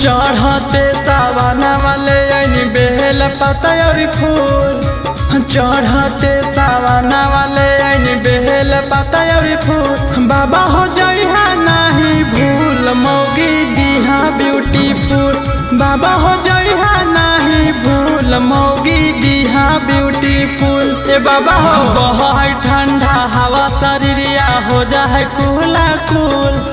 चढ़ते सावन वाले ऐनी बेल पता और फूल। चढ़ते सावन वाले ऐनी बेल पता और फूल। बाबा हो जइहा नाही भूल मौगी दिहा ब्यूटीफुल। बाबा हो जइहा नाही भूल मौगी दिहा ब्यूटीफुल। ए बाबा हो बहै ठंडा हवा शरीरिया हो जाए कुला कुल।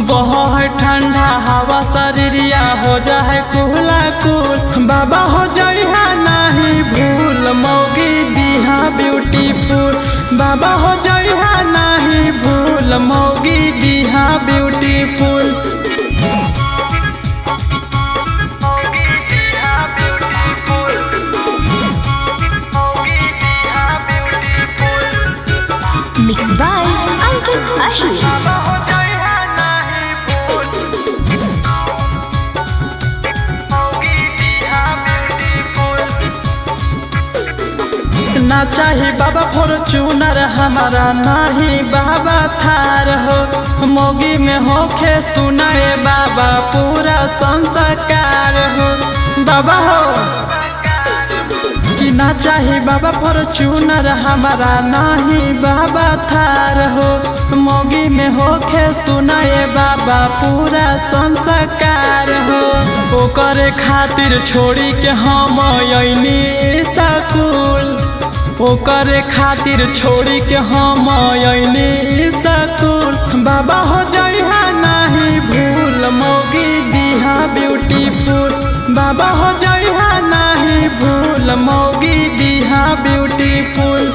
बहै ठंडा हवा शरीरिया हो जाए कुला कुल। बाबा हो जइहा नाही भूल मौगी दिहा ब्यूटीफुल। बाबा हो जइहा नाही भूल मौगी दिहा beautiful. Mixed by Ankit Ahir. ना चाही बाबा फॉर्चूनर हमारा नाही बाबा थार हो। मौगी में होखे सुनाए बाबा पूरा संस्कार हो। बाबा हो कि ना चाही बाबा फॉर्चूनर हमारा नाही बाबा थार हो। मौगी में होखे सुनाए बाबा पूरा संस्कार हो। ओकरे खातिर छोड़ी के हम अइनी स्कूल। ओकरे खातिर छोड़ी के हम अइनी स्कूल। बाबा हो जइहा नाही भूल मौगी दिहा ब्यूटीफुल। बाबा हो जइहा नाही भूल मौगी दिहा ब्यूटीफुल।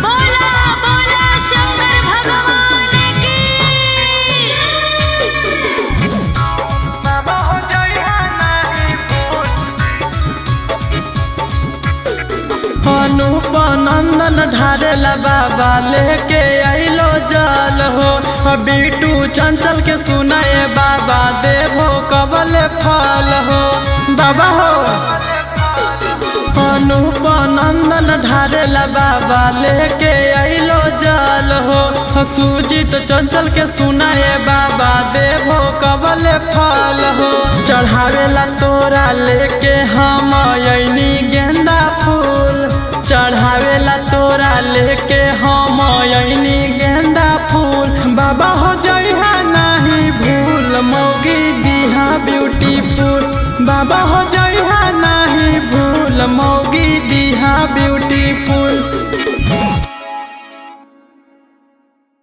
बोला बोला शंकर भगवान की। अनुप नंदन ढारेला बाबा लेके अइलो जल हो। बिटू चंचल के सुनाए बाबा देवो कबल फल हो। बाबा हो अनुप नंदन ढारेला बाबा लेके अइलो जल हो। सुजीत चंचल के सुनाए बाबा देवो कबल फल हो। चढ़ावेला तोरा लेके हम अइनी गेंदा फूल। चढ़ावेला तोरा लेके हम अइनी गेंदा फूल। बाबा हो जइहा नाही भूल मौगी दिहा ब्यूटीफुल। बाबा हो जइहा नाही भूल मौगी।